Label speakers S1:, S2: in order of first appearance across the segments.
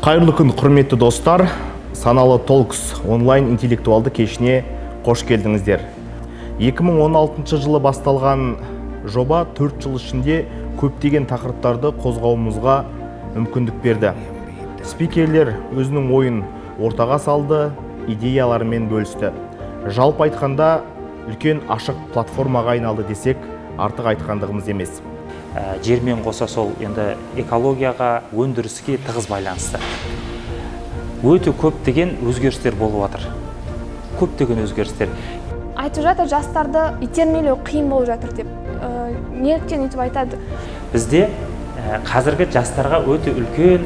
S1: Қайырлы күн, құрметті достар! Саналы Talks онлайн интеллектуалды кешіне қош келдіңіздер. 2016 жылы басталған жоба 4 жыл ішінде көптеген тақырыптарды қозғауымызға мүмкіндік берді. Спикерлер өзінің ойын ортаға салды, идеяларымен бөлісті. Жалпы айтқанда, үлкен ашық платформаға айналды десек, артық айтқандығымыз емес.
S2: Жермен қоса сол енді экологияға, өндіріске тығыз байланысты. Өте көптеген өзгерістер болып жатыр. Көптеген өзгерістер.
S3: Айтып жатыр, жастарды итермелеу қиын болып жатыр деп. Неліктен өйтіп айтады?
S2: Бізде қазіргі жастарға өте үлкен,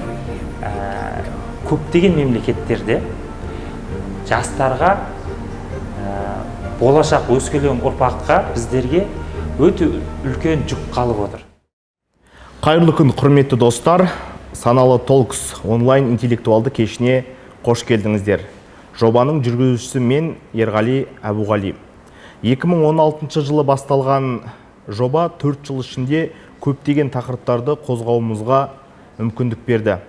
S2: көптеген мемлекеттерде жастарға, болашақ өскелең ұрпаққа, біздерге өте үлкен жүк қалып отыр.
S1: Қайырлы күн, құрметті достар! Саналы Talks онлайн интеллектуалды кешіне қош келдіңіздер. Жобаның жүргізушісі мен, Ерғали Әбуғали. 2016 жылы басталған жоба 4 жыл ішінде көптеген тақырыптарды қозғауымызға мүмкіндік берді.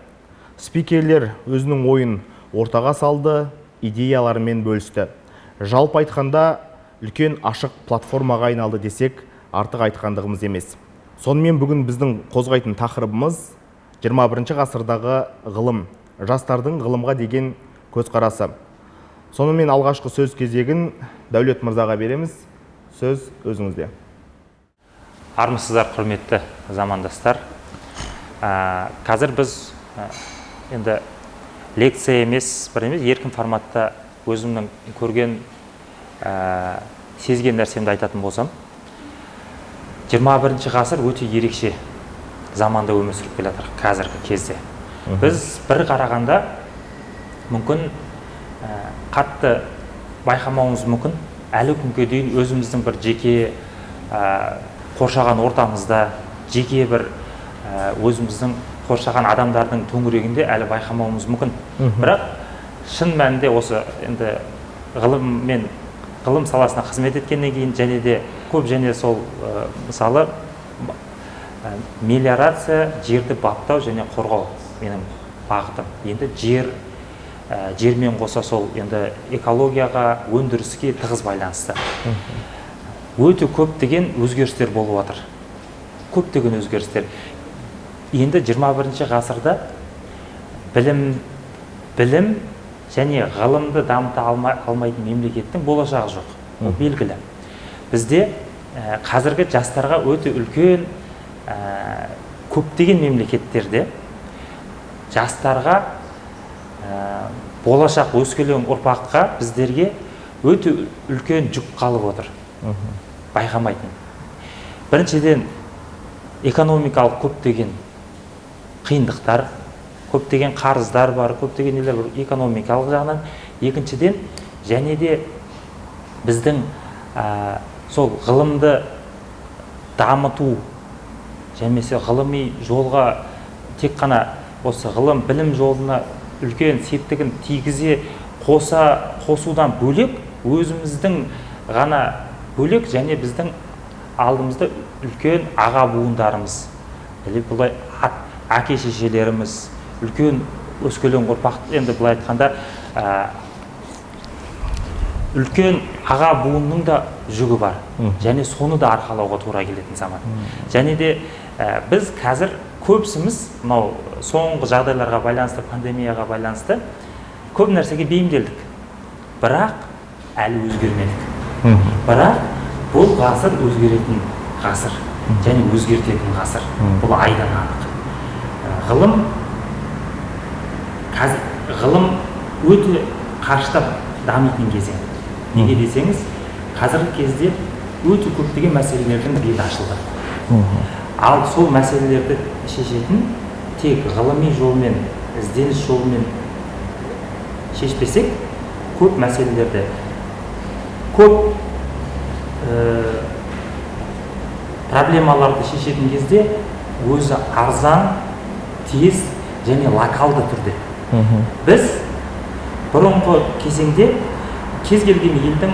S1: Спикерлер өзінің ойын ортаға салды, идеяларымен бөлісті. Жалпы айтқанда, үлкен ашық платформаға айналды десек, артық айтқандығымыз емес. Сонымен, бүгін біздің қозғайтын тақырыбымыз: 21 ғасырдағы ғылым, жастардың ғылымға деген көзқарасы. Сонымен, алғашқы сөз кезегін Дәулет мырзаға береміз. Сөз өзіңізде.
S2: Армысыздар, құрметті замандастар! Қазір біз енді лекция емес, бір емес, еркін форматта өзімнің көрген, сезген нәрсемді айтатын болсам, 21 ғасыр өте ерекше заманда өмір сүріп келе жатыр. Қазіргі кезде біз бір қарағанда мүмкін қатты байқамауымыз мүмкін. Әлі күнге дейін өзіміздің бір жеке қоршаған ортамызда, жеке бір өзіміздің қоршаған адамдардың төңірегінде әлі байқамауымыз мүмкін. Бірақ шын мәнінде осы енді ғылым мен ғылым саласына қызмет еткеннен кейін және де көп және сол мысалы, мелиорация, жерді баптау және қорғау менің бағытым. Енді жер, жермен қоса сол енді экологияға, өндіріске тығыз байланысты. Өте көптеген өзгерістер болып жатыр. Көптеген өзгерістер. Енді 21 ғасырда білім және ғылымды дамыта алмайтын мемлекеттің болашағы жоқ. Ол белгілі. Бізде қазіргі жастарға өте үлкен, көптеген мемлекеттерде жастарға, болашақ өскелең ұрпаққа, біздерге өте үлкен жүк қалып отыр. Байқамайтын. Біріншіден, экономикалық көптеген қиындықтар, көптеген қарыздар бар, көптеген нелер бар экономикалық жағынан. Екіншіден, және де біздің сол ғылымды дамыту немесе ғылыми жолға, тек қана осы ғылым білім жолына үлкен септігін тигізе қоса қосудан бөлек, өзіміздің ғана бөлек, және біздің алдымызда үлкен аға буындарымыз, или былай әке шешелеріміз, үлкен өскелең ұрпақ, енді былай айтқанда, үлкен аға буынның да жүгі бар және соны да арқалауға тура келетін заман. Және де біз қазір көпсіміз мынау соңғы жағдайларға байланысты, пандемияға байланысты көп нәрсеге бейімделдік, бірақ әлі өзгермедік. Бірақ бұл ғасыр өзгеретін ғасыр және өзгертетін ғасыр. Бұл айдан анық. Ғылым қазір, ғылым өте қарыштап дамитын кезең. Неге десеңіз, қазіргі кезде өте көптеген мәселелердің беті ашылды. Ал сол мәселелерді шешетін тек ғылыми жолмен, ізденіс жолымен шешпесек, көп мәселелерді, көп проблемаларды шешетін кезде өзі арзан, тез және локалды түрде. Біз бұрынғы кезеңде кез келген елдің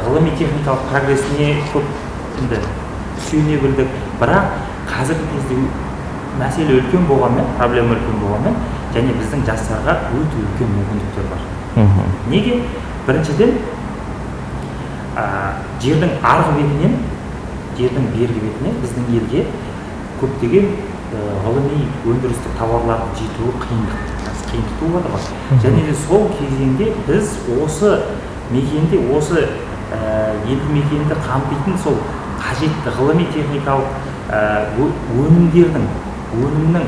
S2: ғылыми техникалық прогресіне көп енді сүйене білдік, бірақ қазіргі кезде Мәселе үлкен болғанмен, проблема үлкен болғанмен, және біздің жастарға өте үлкен мүмкіндіктер бар. Неге? Біріншіден, жердің арғы бетінен, жердің бергі бетінен біздің елге көптеген ғылыми өндірістік тауарлардың жетуі қиындық туып жатыр ғой. Және де сол кезеңде біз осы мекенде, осы елді мекенді қамтитын сол қажетті ғылыми техникалық өнімнің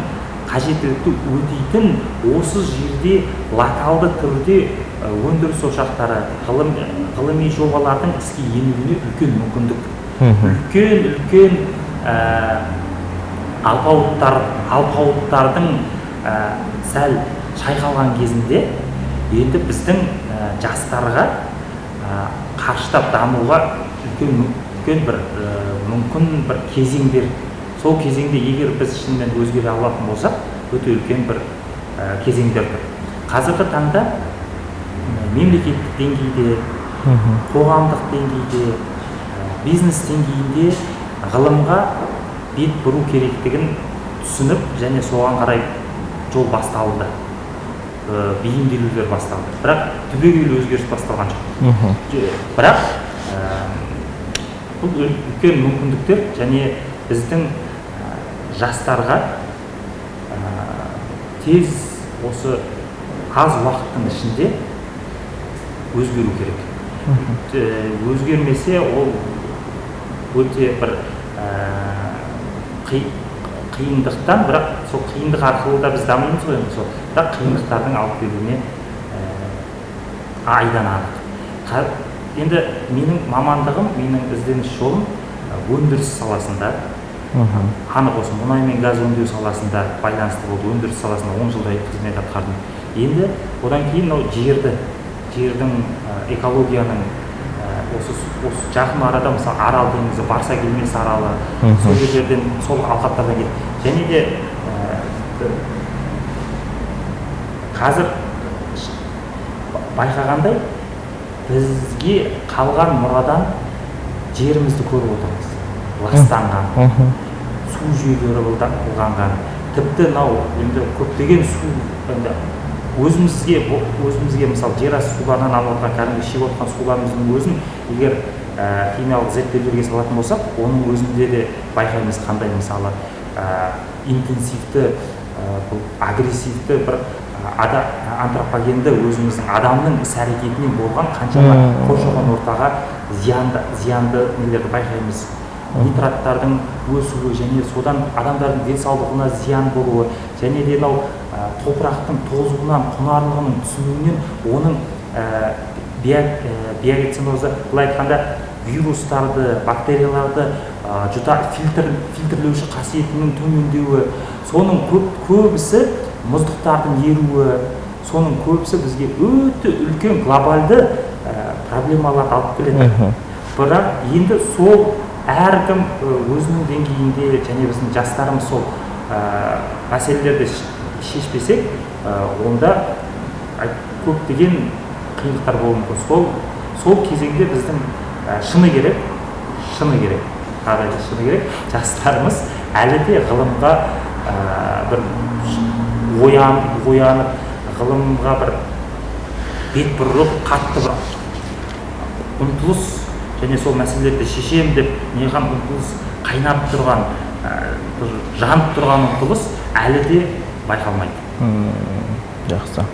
S2: қажеттілікті өтейтін осы жерде локалды түрде өндіріс ошақтары, ғылыми жобалардың іске енуіне үлкен мүмкіндік. Үлкен алпауыттардың сәл шайқалған кезінде енді біздің жастарға қарыштап дамуға үлкен бір мүмкін бір кезеңдер. Сол кезеңде егер біз шынымен өзгере алатын болсақ, өте үлкен бір кезеңдер тұр. Қазіргі таңда мемлекеттік деңгейде, қоғамдық деңгейде, бизнес деңгейінде ғылымға бет бұру керектігін түсініп, және соған қарай жол басталды. Бейімделулер басталды. Бірақ түбегейлі өзгеріс басталған жоқ. Бірақ бұл үлкен мүмкіндіктер және біздің жастарға тез осы аз уақыттың ішінде өзгеру керек. Өзгермесе ол өте бір қиындықтан, бірақ сол қиындық арқылы да біз дамимыз ғой енді сол. Бірақ қиындықтардың алып келуіне айдан анық. Енді менің мамандығым, менің ізденіс жолым өндіріс саласында. Анық осы мұнай мен газ өңдеу саласында байланысты болды. Өндіріс саласында 10 жылдай қызмет атқардым. Енді одан кейін мынау жердің, экологияның, осы жақын арада мысалы Арал теңізі, Барса келмес аралы, сол жерлерден, сол алқаптардан келді. Және де қазір байқағандай бізге қалған мұрадан жерімізді көріп отырмыз. Ластанған, су жүйелері былғанған. Тіпті мынау енді көптеген су енді өзімізге мысалы жер асты суларынан алып отырған, кәдімгі ішіп отырған суларымыздың өзін егер химиялық зерттеулерге салатын болсақ, оның өзінде де байқаймыз қандай мысалы интенсивті, бұл агрессивті бір антропогенді өзіміздің адамның іс әрекетінен болған қаншама қоршаған ортаға зиянды нелерді байқаймыз. Нитраттардың өсуі және содан адамдардың денсаулығына зиян болуы, және де мынау топырақтың тозуынан, құнарлығының түсуінен оның биоценозы, былай айтқанда вирустарды, бактерияларды жұта фильтрлеуші қасиетінің төмендеуі, соның көбісі мұздықтардың еруі, соның көбісі бізге өте үлкен глобалды проблемаларды алып келеді. Бірақ енді сол әркім өзінің деңгейінде және біздің жастарымыз сол мәселелерді шешпесек, онда көптеген қиындықтар болуы мүмкін. Сол кезеңде біздің шыны керек, тағы да шыны керек, жастарымыз әлі де ғылымға бір оянып, ғылымға бір бет бұрып, қатты бір ұмтылыс және сол мәселелерді шешем деп неған ұмтылыс, қайнап тұрған, бір жанып тұрған ұмтылыс әлі де байқалмайды.
S1: Жақсы.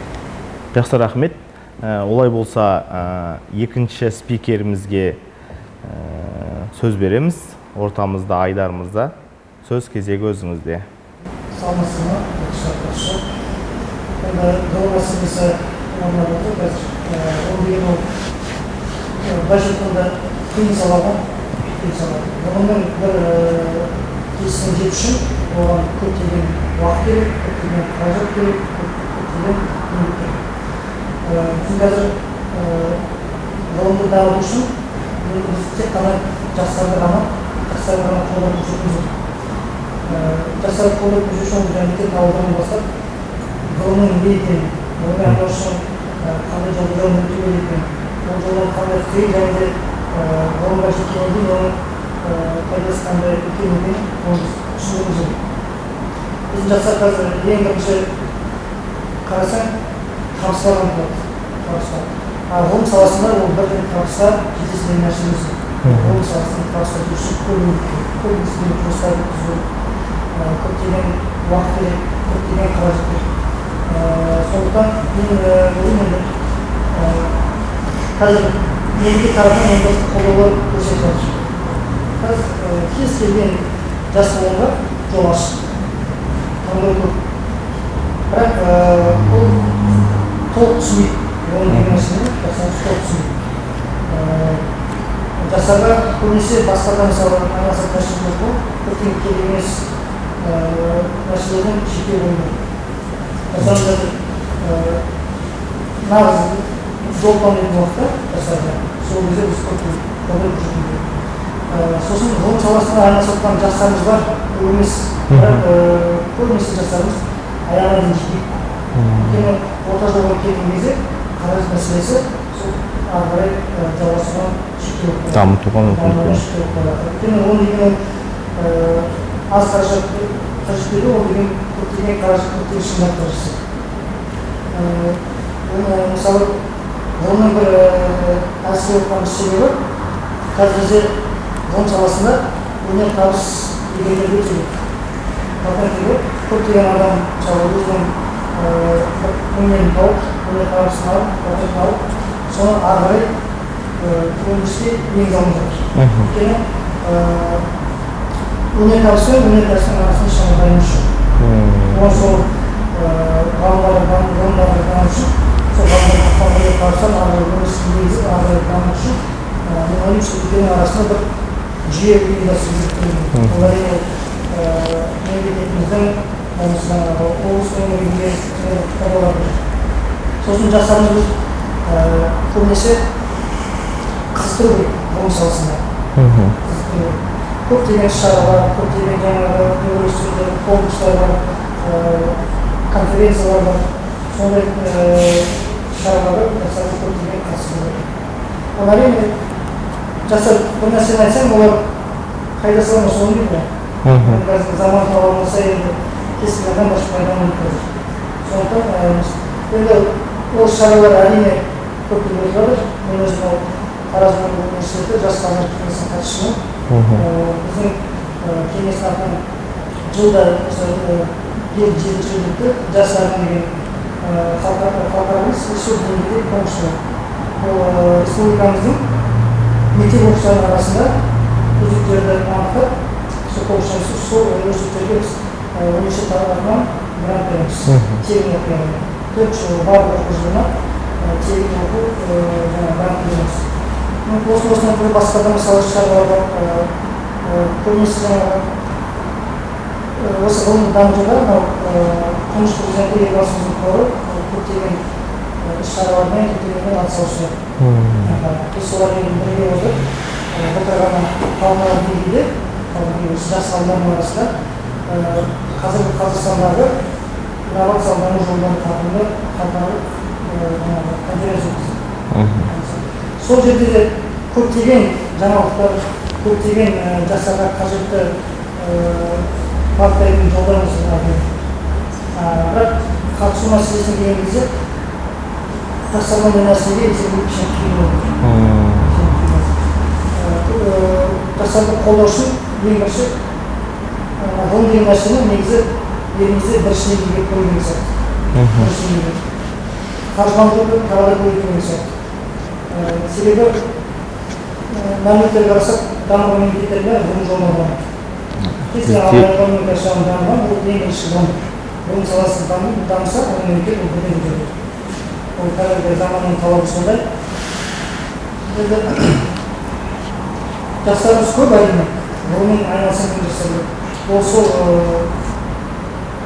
S1: Жақсы, рахмет. Олай болса, екінші спикерімізге сөз береміз. Ортамызда Айдар мырза. Сөз кезегі өзіңізде.
S4: Саламатсыз ба? Енді ғылым мәселесі орнап отыр қазір. Ол деген ол, былайша айтқанда қиын сала ғой, қиын сала. Ғылымның бір жетістігіне жету үшін оған көптеген уақыт керек, көптеген қаражат керек, көптеген еңбек керек. Біз қазір ғылымды дамыту үшін енді біз тек қана жастарды ғана қолдап көрсетуіміз керек. Жастарды қолдап көрсету үшін мемлекет ауылдан бастап ғылымның не екенін, ғылыми айналысу үшін қандай жолдардан өту керек екенін, ол жолдан қандай қиын және де ғылымға жеткеннен кейін оның пайдасы қандай үлкен екенін оны біз түсінуіміз керек. Біздің жастар қазір ең бірінші қарасаң, табысқа ұмтылады, табысқа. А ғылым саласында ол бірден табысқа жетесің деген нәрсе емес. Ғылым саласында табысқа жету үшін көп еңбек керек, көп еңбек, жоспар түзу, көптеген уақыт керек, көптеген қаражат керек. Сондықтан мен ойлаймын, енді қазір мемлекет тарапынан енді қолдаулар көрсетіп жатыр. Қазір кез келген жас буынға жол ашық, таңдау көп, бірақ ол толық түсінбейді оның деген нәрсені. Жастар толық түсінбейді. Жастарға көбінесе басқа да, мысалы, айналысатын нәрселер көп қой, көптеген керек емес нәрселерден шектеу қою керек. Жастар қазір нағыз жол таңдайтын уақытта жастарға, сол кезде біз көп қолдау көрсету керек. Сосын ғылым саласында айналысып жатқан жастарымыз бар, көп емес, бірақ көбінесе жастарымыз аяғына дейін жетпейді. Өйткені орта жолға келген кезде қаражат мәселесі сол ары қарай жалғасуға шектеу қояды.
S1: Дамытуға мүмкіндік.
S4: Дамуға шектеу қояды. Өйткені ол деген ол аз қаражат қажет етеді, ол деген көптеген қаражат, көптеген шығындар қажет. Оны, мысалы, ғылымның бір әлсіреп жатқан себебі, қазір бізде ғылым саласында өнертабыс дегендер өте көп, патенттер көп. Көптеген адам, мысалы, өзінің бір өнерін тауып, өнертабысын алып, патентін алып, соны ары қарай өндіріске енгізе алмай жатыр. Өйткені өнертабыс пен өнеркәсіптің арасында ешқандай байланыс жоқ. Оған сол ғалымдарды ғылымдарды даму үшін, сол ғалымдар тапқан өнертабыстан ары қарай өндіріске енгізіп, ары қарай даму үшін, мен ойлаймын, сол екеуінің арасында бір жүйе ұйымдастыру керек деп ойлаймын. Ол, әрине, мемлекетіміздің болмаса жаңағы облыс өңірінде қолдаулар керек. Сосын жастарымыз біз көбінесе қызықтыру керек ғылым саласында. Қызықтыру керек. Көптеген іс шаралар, көптеген жаңағы университеттер, конкурстар бар, конференциялар бар. Сондай шараларға жастарды көптеген қатысу керек. Ол, әрине, жастар бір нәрсені айтсаң, олар қайда саламын соны дейді ғой. Қазір заман талабына сай енді кез келген адам басқа пайдалану қазір. Сондықтан енді ол шаралар, әрине, көптеген өтіп жатыр. Мен өзім ол Тараз университеті жас ғалымдар кеңесінің хатшысымын. Біздің кеңестің атынан жылда осы биыл жетінші рет өтті «Жас әрін» деген халықаралық емес, республика деңгейінде конкурс бар. Ол республикамыздың мектеп оқушыларының арасында үздіктерді анықтап, сол конкурстан түсіп, сол университеттерге біз университет тарапынан грант береміз. Тегін оқи алады. 4 жыл, барлық оқу жылына тегін оқу, жаңағы грант береміз. Ну, осыдан бөлек басқа да, мысалы, шаралар бар. Көбінесе жаңағы осы ғылымды дамытуда мынау Тұңғыш Президенті Елбасымыздың қоры көптеген іс шаралармен, көптеген атсалысуда. Біз солармен бірге отырып, былтыр ғана халықаралық деңгейде, осы жас ғалымдардың арасында қазіргі Қазақстандағы инновациялық даму жолдары тақырыбында халықаралық жаңағы конференция өткіздік. Сол жерде де көптеген жаңалықтар, көптеген жастарға қажетті бағыттайтын жолдарымыз айтылды. Бірақ қатысу мәселесіне келген кезде жастар ондай нәрсеге есептеу кішкене қиын болды. Кішкене қиын болды. Жастарды қолдау үшін ең бірінші ғылым деген нәрсені негізі елімізде бірінші деңгейге қою керек сияқты. Бірінші деңгейге. Қаржыландыруды тағы да көбейту керек сияқты. Себебі мәліметтерге қарасақ, дамыған мемлекеттерде ғылым жолына дамыды. Кез келген экономика жағынан дамыған, ол ең бірінші ғылым. Ғылым саласы дамыса, ол мемлекет ол бірден көтеріледі. Ол қазіргі заманның талабы сондай. Енді жастарымыз көп, әрине, ғылыммен айналысатын жастар көп. Ол сол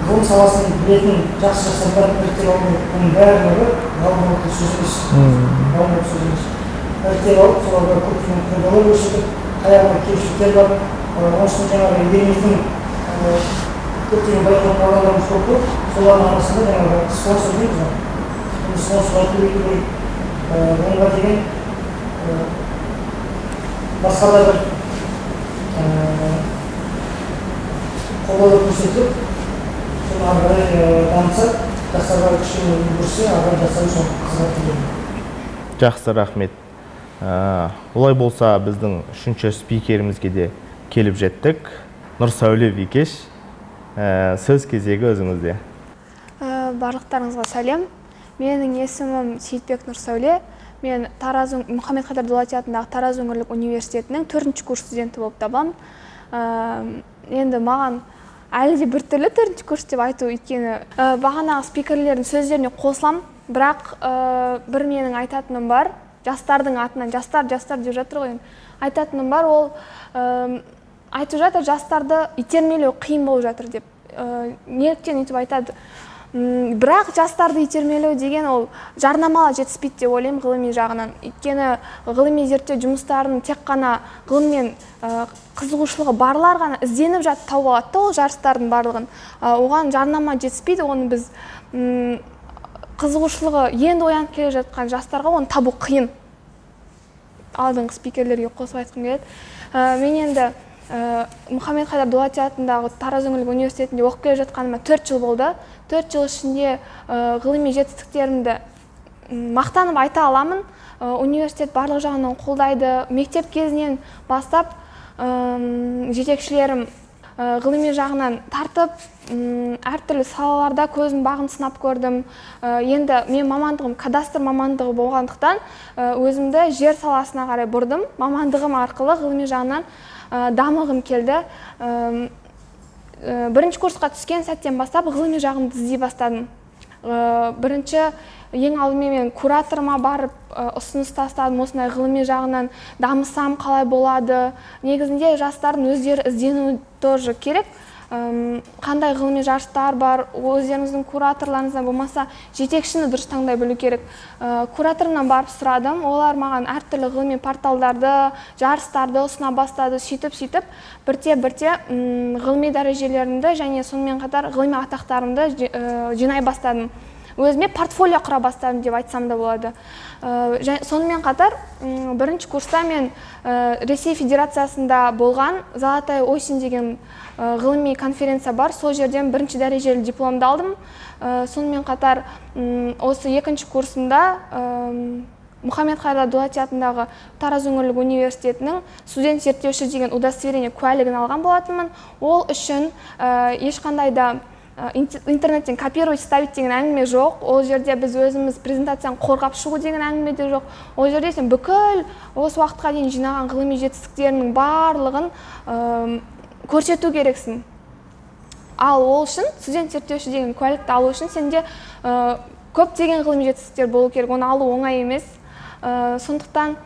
S4: ғылым саласын білетін жақсы жастарды іріктеп алу керек. Оның барлығы ғалым болып сөз емес. Ғалым болып сөз емес. Іріктеп алып, соларға көптеген қолдаулар көрсетіп, қай жағында кемшіліктер бар, оның үстіне жаңағы еліміздің көптеген байқоңыр бағдарламасы көп қой, солардың арасында жаңағы спонсор дейміз ғой. Енді спонсорлар көбейту керек. Онға деген басқа да бір қолдаулар көрсетіп. Соны ары қарай дамытса, жастарға кішкене үлгерсе, ары қарай жастар соны қызығады деп.
S1: Жақсы, рахмет. Олай болса, біздің үшінші спикерімізге де келіп жеттік. Нұрсәуле Бикеш, сөз кезегі өзіңізде.
S3: Барлықтарыңызға сәлем. Менің есімім Сейітбек Нұрсәуле. Мен Тараз Мұхаммед Хайдар Дулати атындағы Тараз өңірлік университетінің төртінші курс студенті болып табыламын. Енді маған әлі де біртүрлі төртінші курс деп айту, өйткені бағанағы спикерлердің сөздеріне қосыламын, бірақ бір менің айтатыным бар. Жастардың атынан, жастар, жастар деп жатыр ғой енді. Айтатыным бар, ол айтып жатыр, жастарды итермелеу қиын болып жатыр деп. Неліктен өйтіп айтады? Бірақ жастарды итермелеу деген ол жарнамалар жетіспейді деп ойлаймын ғылыми жағынан. Өйткені ғылыми зерттеу жұмыстарын тек қана ғылыммен қызығушылығы барлар ғана ізденіп жатып тауып алады да ол жарыстардың барлығын. Оған жарнама жетіспейді, оны біз қызығушылығы енді оянып келе жатқан жастарға оны табу қиын. Алдыңғы спикерлерге қосып айтқым келеді. Мен енді Мұхаммед Хайдар Дулати атындағы Тараз өңірлік университетінде оқып келе жатқаныма 4 жыл болды. 4 жыл ішінде ғылыми жетістіктерімді мақтанып айта аламын. Университет барлық жағынан қолдайды. Мектеп кезінен бастап жетекшілерім ғылыми жағынан тартып, әртүрлі салаларда көзім бағын сынап көрдім. Енді мен мамандығым кадастр мамандығы болғандықтан, өзімді жер саласына қарай бұрдым. Мамандығым арқылы ғылыми жағынан дамығым келді. Бірінші курсқа түскен сәттен бастап ғылыми жағымды іздей бастадым. Бірінші ең алдымен мен кураторыма барып ұсыныс тастадым: осындай ғылыми жағынан дамысам қалай болады? Негізінде жастардың өздері іздену тоже керек. Қандай ғылыми жарыстар бар, өздеріңіздің кураторларыңыздан, болмаса жетекшіні дұрыс таңдай білу керек. Кураторымнан барып сұрадым, олар маған әртүрлі ғылыми порталдарды, жарыстарды ұсына бастады. Сөйтіп, сөйтіп, бірте бірте ғылыми дәрежелерімді және сонымен қатар ғылыми атақтарымды жинай бастадым. Өзіме портфолио құра бастадым деп айтсам да болады. Сонымен қатар бірінші курста мен Ресей Федерациясында болған «Золотая осень» деген ғылыми конференция бар, сол жерден бірінші дәрежелі дипломды алдым. Сонымен қатар осы екінші курсымда Мұхаммед Хайдар Дулати атындағы Тараз өңірлік университетінің студент зерттеуші деген удостоверение, куәлігін алған болатынмын. Ол үшін ешқандай да интернеттен копировать, ставить деген әңгіме жоқ. Ол жерде біз өзіміз презентацияны қорғап шығу деген әңгіме де жоқ. Ол жерде сен бүкіл осы уақытқа дейін жинаған ғылыми жетістіктеріңнің барлығын көрсету керексің. Ал ол үшін, студент зерттеуші деген куәлікті алу үшін, сенде көптеген ғылыми жетістіктер болу керек. Оны алу оңай емес. Сондықтан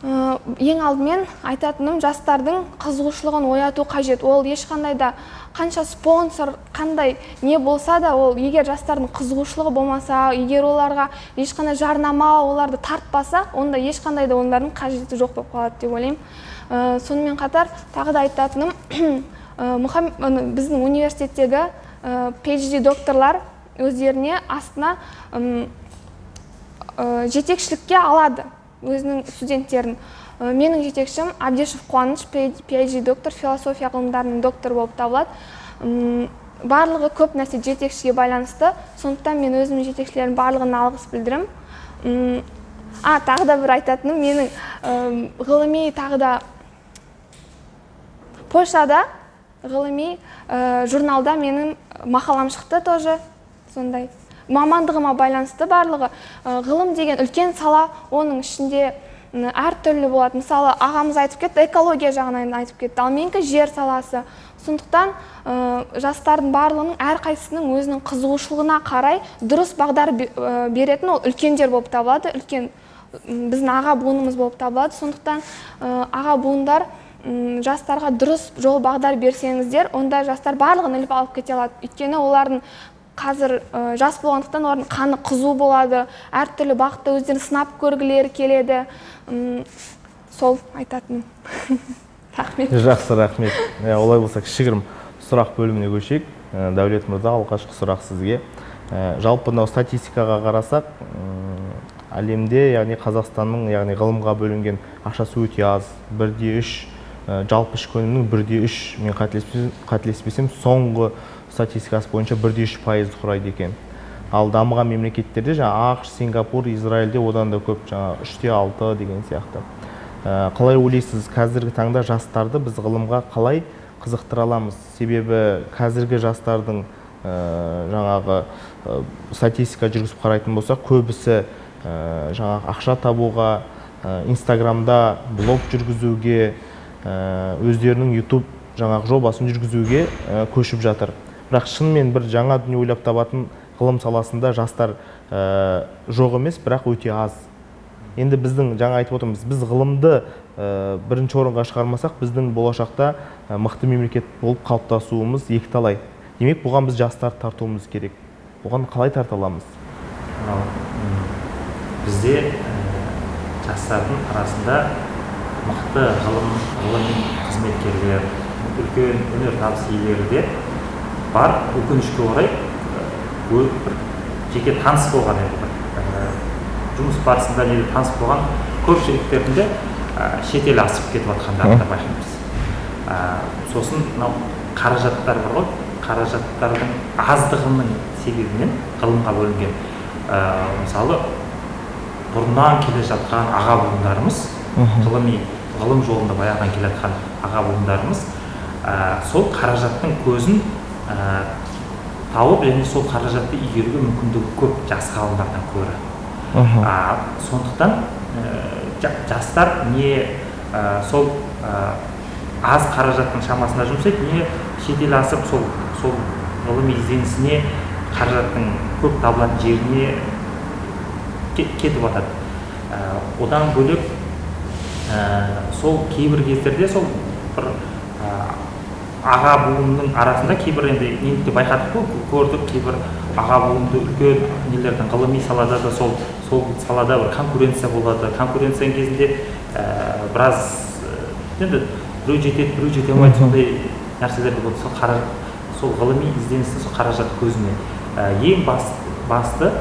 S3: ең алдымен айтатыным, жастардың қызығушылығын ояту қажет. Ол ешқандай да, қанша спонсор, қандай не болса да, ол егер жастардың қызығушылығы болмаса, егер оларға ешқандай жарнама оларды тартпаса, онда ешқандай да олардың қажеті жоқ болып қалады деп ойлаймын. Сонымен қатар тағы да айтатыным, біздің университеттегі PhD докторлар өздеріне астына жетекшілікке алады өзінің студенттерін. Менің жетекшім Абдешев Қуаныш, PhD доктор, философия ғылымдарының докторы болып табылады. Барлығы көп нәрсе жетекшіге байланысты, сондықтан мен өзімнің жетекшілерім барлығына алғыс білдіремін. А тағы да бір айтатыным, менің ғылыми тағы да Польшада ғылыми журналда менің мақалам шықты тоже. Сондай мамандығыма байланысты барлығы. Ғылым деген үлкен сала, оның ішінде әртүрлі болады. Мысалы, ағамыз айтып кетті, экология жағынан айтып кетті, ал менікі жер саласы. Сондықтан жастардың барлығының, әрқайсысының өзінің қызығушылығына қарай дұрыс бағдар беретін ол үлкендер болып табылады, үлкен біздің аға буынымыз болып табылады. Сондықтан аға буындар жастарға дұрыс жол бағдар берсеңіздер, онда жастар барлығын іліп алып кете алады. Өйткені олардың қазір жас болғандықтан, олардың қаны қызу болады, әртүрлі бағытта өздерін сынап көргілері келеді. Сол айтатыным, рахмет.
S1: Жақсы, рахмет. Иә, олай болса, кішігірім сұрақ бөліміне көшейік. Дәулет мырза, алғашқы сұрақ сізге. Жалпы мынау статистикаға қарасақ, әлемде, яғни Қазақстанның, яғни ғылымға бөлінген ақшасы өте аз, 1,3, жалпы ішкі өнімнің 1,3, мен қателеспесем, соңғы статистикасы бойынша 1,3% құрайды екен. Ал дамыған мемлекеттерде жаңа АҚШ, Сингапур, Израильде одан да көп, жаңа 3,6 деген сияқты. Қалай ойлайсыз, қазіргі таңда жастарды біз ғылымға қалай қызықтыра аламыз? Себебі қазіргі жастардың жаңағы статистика жүргізіп қарайтын болсақ, көбісі жаңағы ақша табуға, Инстаграмда блог жүргізуге, өздерінің YouTube жаңағы жобасын жүргізуге көшіп жатыр. Бірақ шынымен бір жаңа дүние ойлап табатын ғылым саласында жастар жоқ емес, бірақ өте аз. Енді біздің жаңа айтып отырмыз, біз ғылымды бірінші орынға шығармасақ, біздің болашақта мықты мемлекет болып қалыптасуымыз екіталай. Демек, бұған біз жастарды тартуымыз керек. Бұған қалай тарта аламыз?
S2: Мынау, бізде жастардың арасында мықты ғылыми қызметкерлер, үлкен өнертабыс иелері де бар. Өкінішке орай, бір жеке таныс болған, енді бір жұмыс барысында неде таныс болған көп жігіттердің де шетел асып кетіп жатқандарын да байқаймыз. Сосын мынау қаражаттар бар ғой, қаражаттардың аздығының себебінен ғылымға бөлінген, мысалы, бұрыннан келе жатқан аға буындарымыз, ғылым жолында баяғыдан келе жатқан аға буындарымыз сол қаражаттың көзін тауып және сол қаражатты игеруге мүмкіндігі көп жас ғалымдардан көрі. Сондықтан жастар не сол аз қаражаттың шамасында жұмыс істейді, не шетел асып сол ғылыми ізденісіне қаражаттың көп табылатын жеріне кетіп жатады. Одан бөлек, сол кейбір кездерде сол бір аға буынның арасында кейбір, енді нені де байқадық қой, көрдік, кейбір аға буынды үлкен нелердің ғылыми салада да сол салада бір конкуренция болады. Конкуренцияның кезінде біраз енді біреу жетеді, біреу жете алмайды, сондай нәрселер де болды. Сол ғылыми ізденістің сол қаражат көзіне, ең басты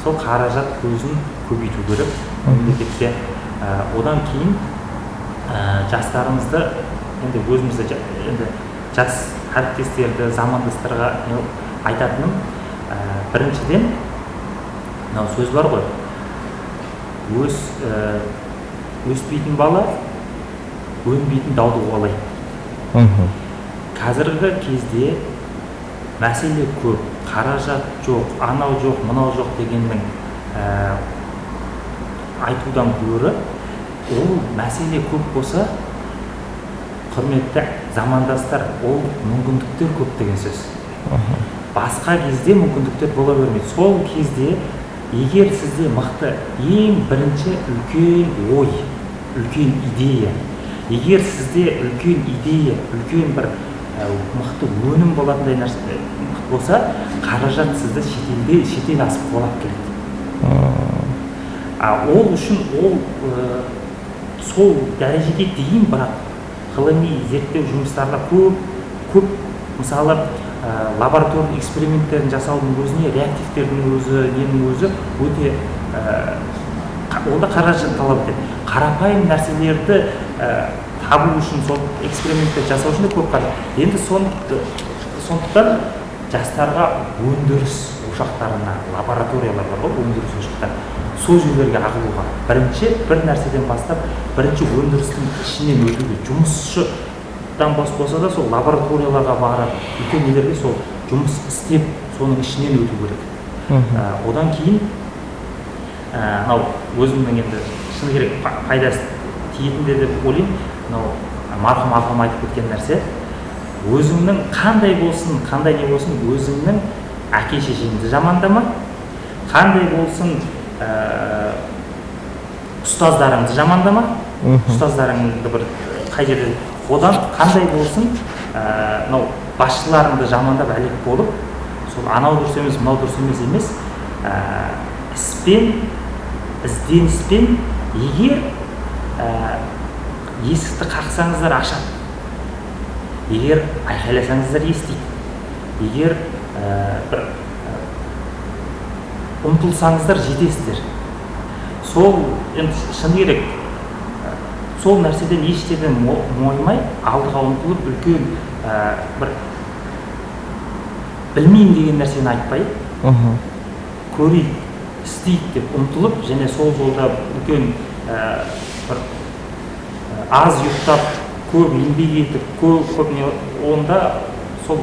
S2: сол қаражат көзін көбейту керек мемлекетте. Одан кейін жастарымызды, енді өзімізді, енді жас әріптестерді, замандастарға айтатыным, біріншіден, мынау сөз бар ғой, өспейтін бала өнбейтін дауды қуалайды. Қазіргі кезде мәселе көп, қаражат жоқ, анау жоқ, мынау жоқ дегеннің айтудан гөрі, ол мәселе көп болса, құрметті замандастар, ол мүмкіндіктер көп деген сөз. Басқа кезде мүмкіндіктер бола бермейді. Сол кезде егер сізде мықты, ең бірінші үлкен ой, үлкен идея, егер сізде үлкен идея, үлкен бір мықты өнім болатындай нәрсе болса, қаражат сізді шетел асып қуалап келеді. Ол үшін ол сол дәрежеге дейін, бірақ ғылыми зерттеу жұмыстарына көп көп, мысалы, лабораторный эксперименттерін жасаудың өзіне реактивтердің өзі, ненің өзі өте ол да қаражат талап етеді. Қарапайым нәрселерді табу үшін, сол эксперименттер жасау үшін де көп қаражат. Енді сондықтан жастарға өндіріс ошақтарына, лабораториялар бар ғой, өндіріс ошақтары, сол жерлерге ағылуға, бірінші бір нәрседен бастап, бірінші өндірістің ішінен өтуге, жұмысшыдан бас болса да, сол лабораторияларға барып, үлкен нелерге сол жұмыс істеп, соның ішінен өту керек. Одан кейін мынау өзімнің енді шыны керек пайдасы тиетін де деп ойлаймын, мынау марқұм ағам айтып кеткен нәрсе: өзіңнің қандай болсын, қандай не болсын, өзіңнің әке шешеңді жамандама, қандай болсын, ұстаздарыңды жамандама, ұстаздарыңды бір қай жерде, одан қандай болсын, мынау басшыларыңды жамандап әлек болып, сол анау дұрыс емес, мынау дұрыс емес емес, іспен, ізденіспен, егер есікті қақсаңыздар, ашады, егер айқайласаңыздар, естиді, егер бір ұмтылсаңыздар, жетесіздер. Сол енді шыны керек, сол нәрседен еш жерден мойымай, алдыға ұмтылып, үлкен бір Білмеймін деген нәрсені айтпай, көрейік, істейік деп ұмтылып және сол жолда үлкен бір аз ұйықтап, көп еңбек етіп, көп көп не, онда сол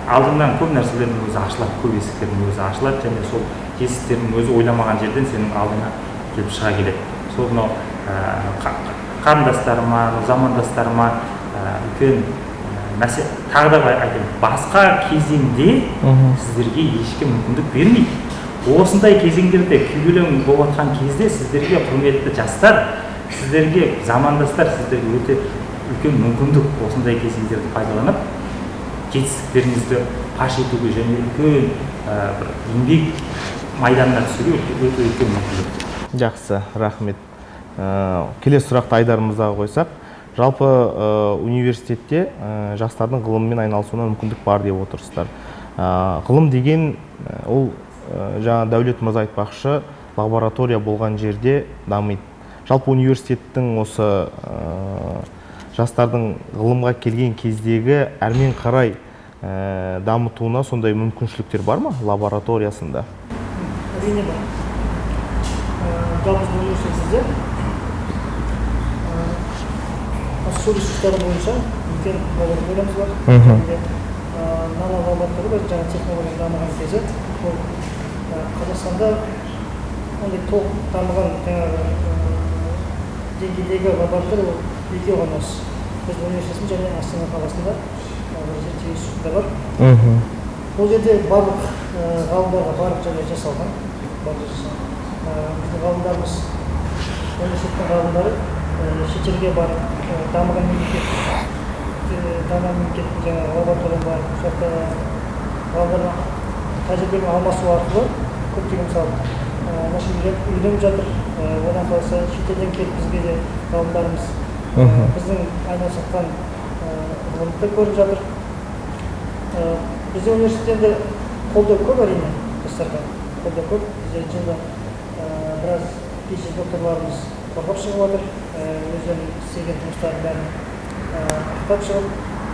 S2: алдыңнан көп нәрселердің өзі ашылады, көп есіктердің өзі ашылады және сол есіктердің өзі ойламаған жерден сенің алдыңа келіп шыға келеді. Сол мынау қарындастарыма, мынау замандастарыма үлкен тағы да айтайын, басқа кезеңде сіздерге ешкім мүмкіндік бермейді. Осындай кезеңдерде, күйбелең болып жатқан кезде сіздерге, құрметті жастар, сіздерге, замандастар, сіздерге өте үлкен мүмкіндік осындай кезеңдерді пайдаланып, жетістіктеріңізді паш етуге және үлкен бір еңбек майданына түсуге өте үлкен мүмкіндік.
S1: Жақсы, рахмет. Келесі сұрақты Айдар мырзаға қойсақ. Жалпы университетте жастардың ғылыммен айналысуына мүмкіндік бар деп отырсыздар. Ғылым деген ол жаңа Дәулет мырза айтпақшы, лаборатория болған жерде дамиды. Жалпы университеттің осы жастардың ғылымға келген кездегі әрмен қарай дамытуына сондай мүмкіншіліктер бар ма лабораториясында?
S4: Әрине, бар. Жалпы біздің университетімізде су ресурстары бойынша үлкен лабораториямыз бар. Және де нано лаборатория, жаңа технология дамыған кезі. Ол Қазақстанда ондай толық дамыған жаңағы деңгейдегі лаборатория ол екеу ғана, осы біздің университетіміз және Астана қаласында бір зерттеу институтында бар. Ол жерде барлық ғалымдарға барлық жағдай жасалған, барлық жасалған. Біздің ғалымдарымыз, университеттің ғалымдары шетелге барып, дамыған мемлекеттің жаңағы лабораторияға барып, сол жақта ғалымдармен тәжірибені алмасу арқылы көптеген, мысалы, нәрселер үйреніп жатыр. Одан қалса, шетелден келіп бізге де ғалымдарымыз біздің айналысып жатқан ғылымды көріп жатыр. Бізде университетте енді қолдау көп, әрине, жастарға қолдау көп. Бізде жылда біраз PhD докторларымыз қорғап шығып жатыр, өздерінің істеген жұмыстарын бәрін ақтап шығып,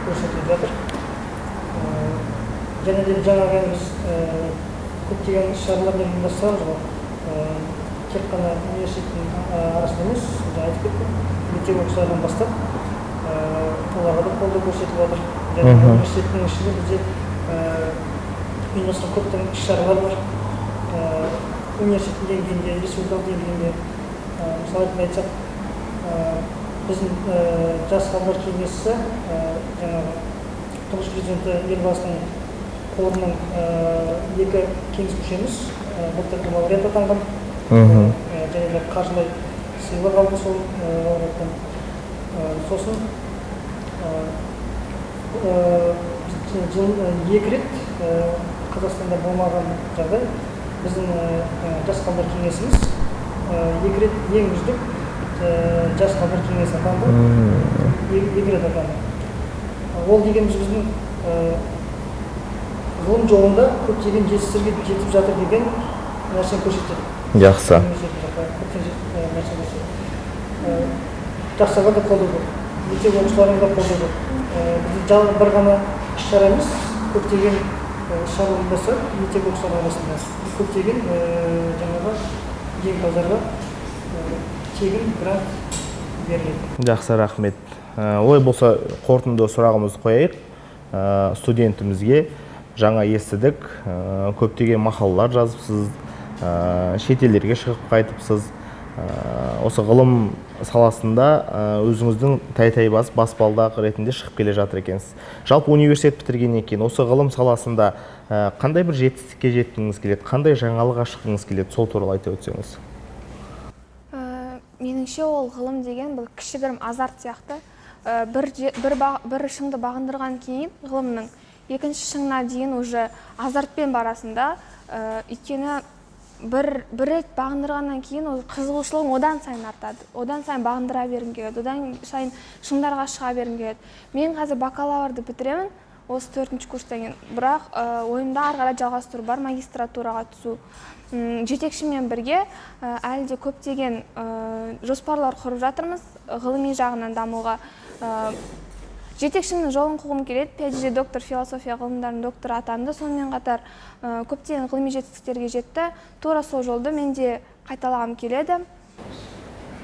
S4: көрсетіліп жатыр. Және де жаңағы енді біз көптеген іс шараларды ұйымдастырамыз ғой. Тек қана университеттің арасында емес, жаңа айтып кеттім, мектеп оқушыларынан бастап оларға да қолдау көрсетіліп жатыр. Және университеттің ішінде бізде ұйымдасқан көптеген іс шаралар бар, университеттің деңгейінде, республикалық деңгейінде. Мысалы ретінде айтсақ, біздің жас ғалымдар кеңесі жаңағы Тұңғыш Президенті Елбасының қорының екі кеңес мүшеміз былтыр лауреат атанған және де қаржылай сыйлық алды сол лауреаттан. Сосын біз жыл екі рет, Қазақстанда болмаған жағдай, біздің жас ғалымдар кеңесіміз екі рет ең үздік жас ғалымдар кеңесі атанды. Екі рет атанды. Ол дегеніміз біздің ғылым жолында көптеген жетістіктерге жетіп жатыр деген нәрсені көрсетеді. Университет жақта көптеген нәрсе көрсетеді. Жастарға да қолдау көп, мектеп оқушыларына да қолдау көп. Бізде жалғыз бір ғана іс шара емес, көптеген іс шара ұйымдастырып, мектеп оқушылары арасында көптеген жаңағы жеңімпаздарға тегін грант беріледі.
S1: Жақсы, рахмет. Олай болса, қорытынды сұрағымызды қояйық студентімізге. Жаңа естідік, көптеген мақалалар жазыпсыз, шетелдерге шығып қайтыпсыз. Осы ғылым саласында өзіңіздің тәй-тәй басып, баспалдақ ретінде шығып келе жатыр екенсіз. Жалпы университет бітіргеннен кейін осы ғылым саласында қандай бір жетістікке жеткіңіз келеді, қандай жаңалық ашқыңыз келеді, сол туралы айта өтсеңіз.
S3: Меніңше, ол ғылым деген бұл кішігірім азарт сияқты. Бір шыңды бағындырған кейін ғылымның екінші шыңына дейін уже азартпен барасың да. Өйткені бір рет бағындырғаннан кейін ол қызығушылығың одан сайын артады, одан сайын бағындыра бергің келеді, одан сайын шыңдарға шыға бергің келеді. Мен қазір бакалаврды бітіремін осы төртінші курстан кейін, бірақ ойымда ары қарай жалғастыру бар, магистратураға түсу. Жетекшіммен бірге әлі де көптеген жоспарлар құрып жатырмыз ғылыми жағынан дамуға. Жетекшімнің жолын қуғым келеді. Пиаджи доктор философия ғылымдарының докторы атанды. Сонымен қатар көптеген ғылыми жетістіктерге жетті. Тура сол жолды мен де қайталағым келеді.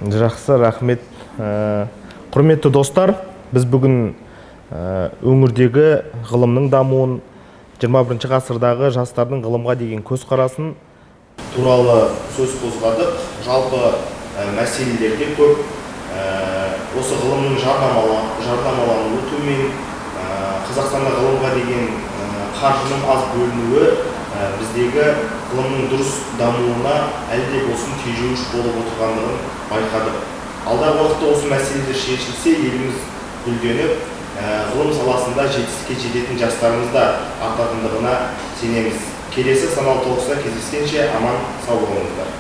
S1: Жақсы, рахмет. Құрметті достар, біз бүгін өңірдегі ғылымның дамуын, 21 ғасырдағы жастардың ғылымға деген көзқарасын туралы сөз қозғадық. Жалпы мәселелер де көп. Осы ғылымның жарнамалануы төмен, Қазақстанда ғылымға деген қаржының аз бөлінуі біздегі ғылымның дұрыс дамуына әлі де болсын тежеуіш болып отырғандығын байқадық. Алдағы уақытта осы мәселелер шешілсе, еліміз гүлденіп, ғылым саласында жетістікке жететін жастарымыз да артатындығына сенеміз. Келесі Саналы Толқыста кездескенше аман сау болыңыздар.